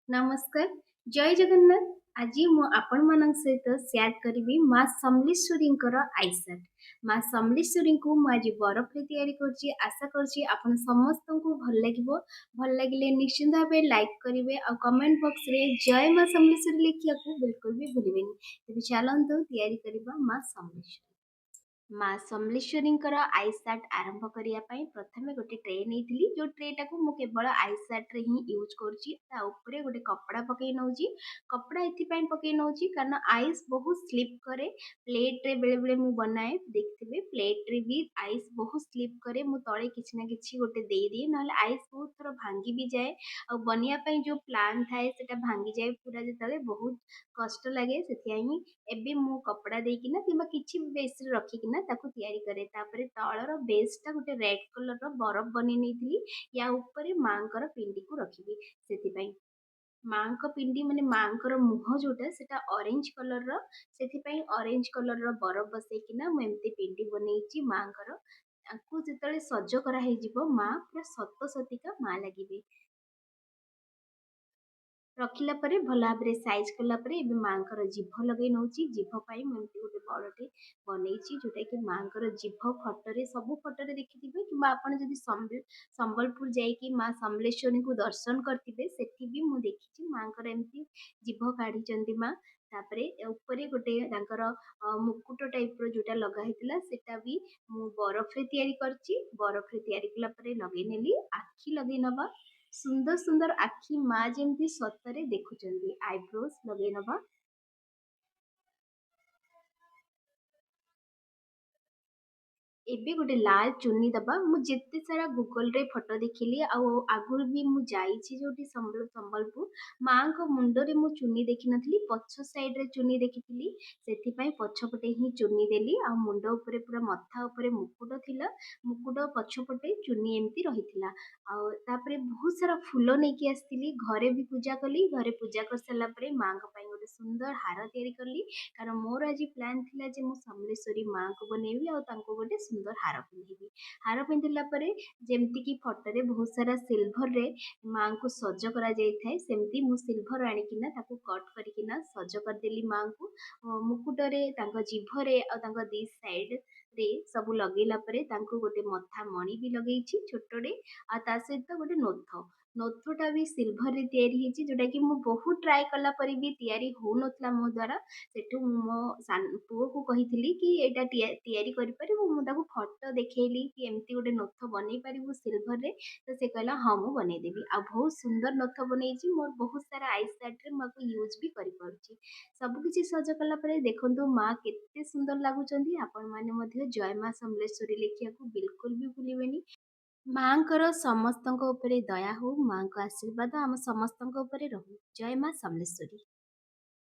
ନମସ୍କାର, ଜୟ ଜଗନ୍ନାଥ। ଆଜି ମୁଁ ଆପଣମାନଙ୍କ ସହିତ ସେୟାର କରିବି ମା ସମଲେଶ୍ୱରୀଙ୍କର ଆଇସାର୍ଟ। ମା ସମଲେଶ୍ୱରୀଙ୍କୁ ମୁଁ ଆଜି ବରଫରେ ତିଆରି କରୁଛି। ଆଶା କରୁଛି ଆପଣ ସମସ୍ତଙ୍କୁ ଭଲ ଲାଗିବ। ଭଲ ଲାଗିଲେ ନିଶ୍ଚିନ୍ତ ଭାବେ ଲାଇକ୍ କରିବେ ଆଉ କମେଣ୍ଟ ବକ୍ସରେ ଜୟ ମା ସମଲେଶ୍ୱରୀ ଲେଖିବାକୁ ବିଲକୁଲ ବି ଭୁଲିବେନି। ତେବେ ଚାଲନ୍ତୁ ତିଆରି କରିବା ମା ସମଲେଶ୍ୱରୀ। ମା ସମଲେଶ୍ୱରୀଙ୍କର ଆଇସାର୍ଟ ଆରମ୍ଭ କରିବା ପାଇଁ ପ୍ରଥମେ ଗୋଟେ ଟ୍ରେ ନେଇଥିଲି, ଯେଉଁ ଟ୍ରେଟାକୁ ମୁଁ କେବଳ ଆଇସାର୍ଟରେ ହିଁ ୟୁଜ୍ କରୁଛି। ତା ଉପରେ ଗୋଟେ କପଡ଼ା ପକାଇ ନେଉଛି। କପଡ଼ା ଏଥିପାଇଁ ପକାଇ ନେଉଛି କାରଣ ଆଇସ୍ ବହୁତ ସ୍ଲିପ୍ କରେ ପ୍ଲେଟ୍ରେ। ବେଳେବେଳେ ମୁଁ ବନାଏ, ଦେଖିଥିବେ, ପ୍ଲେଟ୍ରେ ବି ଆଇସ୍ ବହୁତ ସ୍ଲିପ୍ କରେ। ମୁଁ ତଳେ କିଛି ନା କିଛି ଗୋଟେ ଦେଇଦିଏ, ନହେଲେ ଆଇସ୍ ବହୁତ ଥର ଭାଙ୍ଗି ବି ଯାଏ ଆଉ ବନେଇବା ପାଇଁ ଯେଉଁ ପ୍ଲାନ୍ ଥାଏ ସେଟା ଭାଙ୍ଗିଯାଏ ପୁରା, ଯେତେବେଳେ ବହୁତ କଷ୍ଟ ଲାଗେ। ସେଥିପାଇଁ ଏବେ ମୁଁ କପଡ଼ା ଦେଇକିନା କିମ୍ବା କିଛି ବେସ୍ରେ ରଖିକିନା ତାକୁ ତିଆରି କରେ। ତାପରେ ତଳର ବେସ୍ଟା ଗୋଟେ ରେଡ୍ କଲର୍ର ବରଫ ବନେଇ ନେଇଥିଲି। ୟା ଉପରେ ମାଆଙ୍କର ପିଣ୍ଡିକୁ ରଖିବି। ସେଥିପାଇଁ ମାଆଙ୍କ ପିଣ୍ଡି ମାନେ ମାଆଙ୍କର ମୁହଁ ଯେଉଁଟା, ସେଟା ଅରେଞ୍ଜ କଲର୍ର, ସେଥିପାଇଁ ଅରେଞ୍ଜ କଲର୍ର ବରଫ ବସେଇକିନା ମୁଁ ଏମିତି ପିଣ୍ଡି ବନେଇଛି ମାଆଙ୍କର। ତାଙ୍କୁ ଯେତେବେଳେ ସଜ କରାହେଇଯିବ, ମା ପୁରା ସତ ସତିକା ମା ଲାଗିବେ। ରଖିଲା ପରେ ଭଲ ଭାବରେ ସାଇଜ୍ କଲା ପରେ ଏବେ ମାଆଙ୍କର ଜିଭ ଲଗେଇ ନେଉଛି। ଜିଭ ପାଇଁ ମୁଁ ଏମିତି ଗୋଟେ ବଡ଼ଟେ ବନେଇଛି, ଯେଉଁଟାକି ମାଆଙ୍କର ଜିଭ ଫଟୋରେ, ସବୁ ଫଟୋରେ ଦେଖିଥିବେ, କିମ୍ବା ଆପଣ ଯଦି ସମ୍ବଲପୁର ଯାଇକି ମା ସମଲେଶ୍ୱରୀଙ୍କୁ ଦର୍ଶନ କରିଥିବେ, ସେଠି ବି ମୁଁ ଦେଖିଛି ମାଆଙ୍କର ଏମିତି ଜିଭ କାଢ଼ିଛନ୍ତି ମା। ତାପରେ ଉପରେ ଗୋଟେ ତାଙ୍କର ମୁକୁଟ ଟାଇପ୍ର ଯେଉଁଟା ଲଗା ହେଇଥିଲା, ସେଟା ବି ମୁଁ ବରଫରେ ତିଆରି କରିଛି। ବରଫରେ ତିଆରି କଲା ପରେ ଲଗେଇ ନେଲି। ଆଖି ଲଗେଇ ନେବା, ସୁନ୍ଦର ସୁନ୍ଦର ଆଖି, ମା ଯେମିତି ସତରେ ଦେଖୁଛନ୍ତି। ଆଇବ୍ରୋଜ୍ ଲଗେଇ ନେବା। ଏବେ ଗୋଟେ ଲାଲ ଚୁନି ଦେବା। ମୁଁ ଯେତେ ସାରା ଗୁଗଲରେ ଫଟୋ ଦେଖିଲି ଆଉ ଆଗରୁ ବି ମୁଁ ଯାଇଛି ଯେଉଁଠି ସମ୍ବଲପୁର, ମାଆଙ୍କ ମୁଣ୍ଡରେ ମୁଁ ଚୁନି ଦେଖିନଥିଲି, ପଛ ସାଇଡ଼ରେ ଚୁନି ଦେଖିଥିଲି। ସେଥିପାଇଁ ପଛପଟେ ହିଁ ଚୁନି ଦେଲି ଆଉ ମୁଣ୍ଡ ଉପରେ ପୁରା ମଥା ଉପରେ ମୁକୁଟ ଥିଲା, ମୁକୁଟ ପଛପଟେ ଚୁନି ଏମିତି ରହିଥିଲା। ଆଉ ତାପରେ ବହୁତ ସାରା ଫୁଲ ନେଇକି ଆସିଥିଲି, ଘରେ ବି ପୂଜା କଲି। ଘରେ ପୂଜା କରିସାରିଲା ପରେ ମାଆଙ୍କ ପାଇଁ ଗୋଟେ ସୁନ୍ଦର ହାର ତିଆରି କଲି, କାରଣ ମୋର ଆଜି ପ୍ଲାନ୍ ଥିଲା ଯେ ମୁଁ ସମଲେଶ୍ୱରୀ ମାଆଙ୍କୁ ବନେଇବି ଆଉ ତାଙ୍କୁ ଗୋଟେ ସୁନ୍ଦର ହାର ପିନ୍ଧେଇବି। ହାର ପିନ୍ଧିଲା ପରେ ଯେମିତିକି ଫଟୋରେ ବହୁତ ସାରା ସିଲଭରରେ ମାଆଙ୍କୁ ସଜ କରାଯାଇଥାଏ, ସେମିତି ମୁଁ ସିଲଭର ଆଣିକିନା ତାକୁ କଟ୍ କରିକିନା ସଜ କରିଦେଲି ମାଆଙ୍କୁ। ମୁକୁଟରେ, ତାଙ୍କ ଜିଭରେ ଆଉ ତାଙ୍କ ଦି ସାଇଡ଼ରେ ସବୁ ଲଗେଇଲା ପରେ ତାଙ୍କୁ ଗୋଟେ ମଥା ମଣି ବି ଲଗେଇଛି ଛୋଟଟେ, ଆଉ ତା ସହିତ ଗୋଟେ ନୋଥ। ନୋଥଟା ବି ସିଲଭରରେ ତିଆରି ହେଇଛି, ଯେଉଁଟାକି ମୁଁ ବହୁତ ଟ୍ରାଏ କଲା ପରେ ବି ତିଆରି ହେଉନଥିଲା ମୋ ଦ୍ୱାରା। ସେଠୁ ମୁଁ ମୋ ପୁଅକୁ କହିଥିଲି କି ଏଇଟା ତିଆରି କରିପାରିବୁ? ମୁଁ ତାକୁ ଫଟୋ ଦେଖେଇଲି କି ଏମିତି ଗୋଟେ ନୋଥ ବନେଇ ପାରିବୁ ସିଲଭରରେ? ତ ସେ କହିଲା, ହଁ, ମୁଁ ବନେଇଦେବି। ଆଉ ବହୁତ ସୁନ୍ଦର ନୋଥ ବନେଇଛି। ମୋର ବହୁତ ସାରା ଆଇସ୍ ସାର୍ଟରେ ମୁଁ ଆକୁ ୟୁଜ୍ ବି କରିପାରୁଛି। ସବୁକିଛି ସଜ କଲା ପରେ ଦେଖନ୍ତୁ ମା କେତେ ସୁନ୍ଦର ଲାଗୁଛନ୍ତି। ଆପଣମାନେ ମଧ୍ୟ ଜୟ ମା ସମଲେଶ୍ୱରୀ ଲେଖିବାକୁ ବିଲକୁଲ ବି ଭୁଲିବେନି। ମାଆଙ୍କର ସମସ୍ତଙ୍କ ଉପରେ ଦୟା ହଉ, ମାଆଙ୍କ ଆଶୀର୍ବାଦ ଆମ ସମସ୍ତଙ୍କ ଉପରେ ରହୁ। ଜୟ ମା ସମଲେଶ୍ୱରୀ।